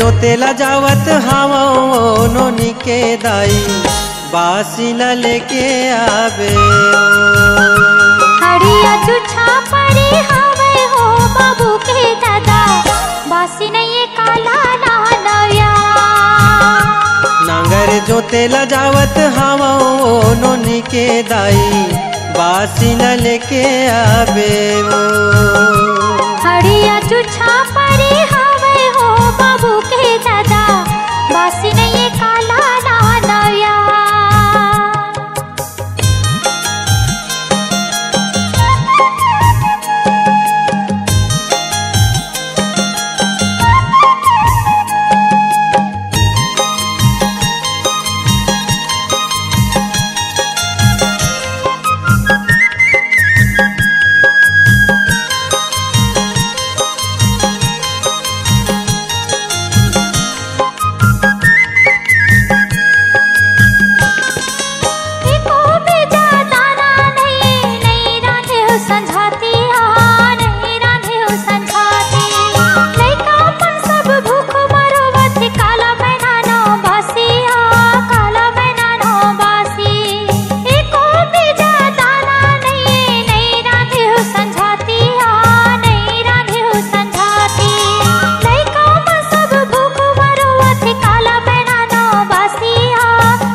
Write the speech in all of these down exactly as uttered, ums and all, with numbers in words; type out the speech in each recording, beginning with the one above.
तेला जावत हावं ओ नोनी के दाई, बासी ला लेके आबे ओ। हड़िया जुच्छा परे हावय हो बाबू के ददा, बासी नइये काला लानव या। नांगर जोते ला जावत हावं ओ नोनी के दाई, बासी ला लेके आबे ओ। हड़िया जुच्छा परे हावय हो बाबू के ददा, बासी नइये काला लानव या। एको बीजा दाना नइ, नइ रांधेव संझातिहा, नइ रांधेव संझातिहा। लइका मन सब भूख मरोवत हे, काला मैं नानो बासिहा, काला मैं नानो बासी। एको बीजा दाना नइये, नइ रांधेव संझातिहा, नइ रांधेव संझातिहा। लइका मन सब भूख मरोवत हे, काला मैं नानो बासिहा,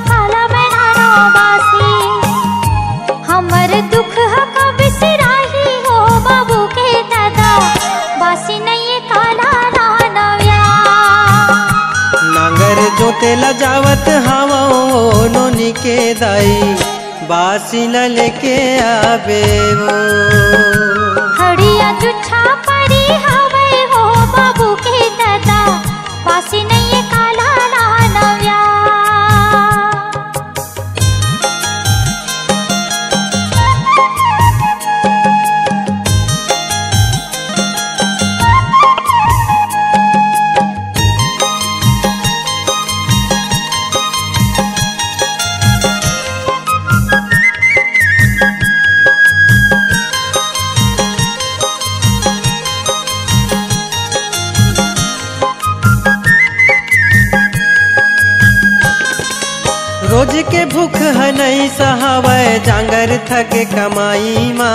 काला मैं नानो बासी। हमर दुख ह का बिसराही हो बाबू के ददा, बासी नइये काला लानव या। नांगर जोते ला जावत हावं ओ नोनी के दाई, बासी ला लेके आबे ओ। हड़िया जुच्छा परे हावय हो बाबू के ददा, बासी नइये काला लानव या। रोज के भूख ह नइ सहावय, जांगर थक कमाई मा,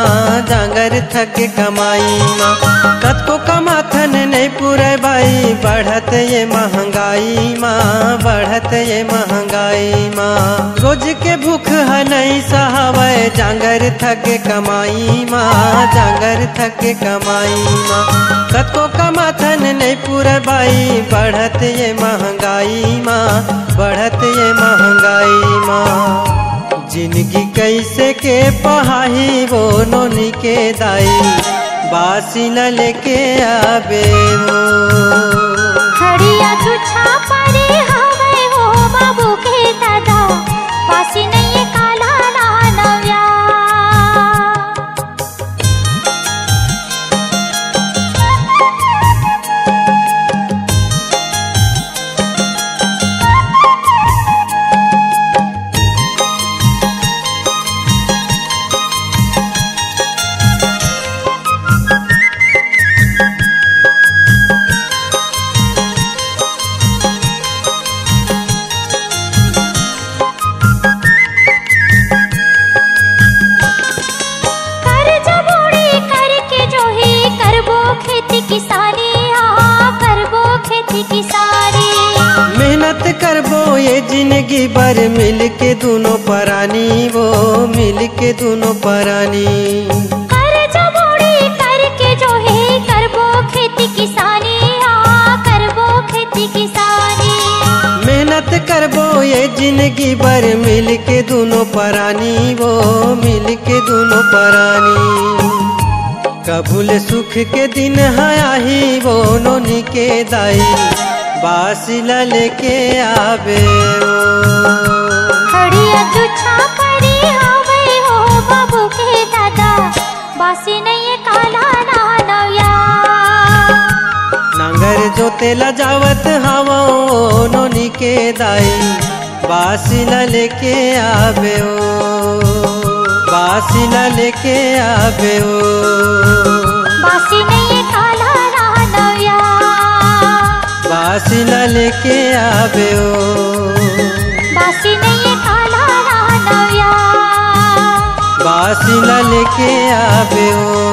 जांगर थक कमाई मा। कतको कमाथन नइ पुरय बाई, बढ़त ये महंगाई मा, बढ़त ये महंगाई मा। रोज के भूख ह नइ सहावय, जांगर थक कमाई मा, जांगर थक कमाई मा। कतको कमाथन नइ पुरय बाई, बढ़त ये महंगाई मा, बढ़त ये महंगाई मा। जिनगी कइसे के पहाही वो नोनी के दाई, बासी ला लेके आबे ओ। हड़िया जुच्छा परे हावय हो बाबू के ददा, बासी नइये काला लानव या। करजा बोड़ी करके जोही, करबो खेती किसानी, हाँ, करबो खेती किसानी। मेहनत करबो ये जिनगी बर, मिलके दूनों परानी वो, मिलके दूनों परानी। करजा बोड़ी करके जोही, करबो खेती किसानी, हाँ, करबो खेती किसानी। मेहनत करबो ये जिनगी बर, मिलके दूनों परानी वो, मिलके दूनों परानी। कभू ले सुख के दिन ह आही वो नोनी के दाई, बासी ला लेके आबे ओ। हड़िया जुच्छा परे हावय हो बाबू के ददा, बासी नइये काला लानव या। नांगर जोते ला जावत हावं ओ नोनी के दाई, बासी ला लेके आबे ओ, बासी ला लेके आबे ओ। बासी नइये काला लानव या। बासी ला लेके आबे ओ। बासी नइये काला नविया। बासी ला लेके आबे ओ।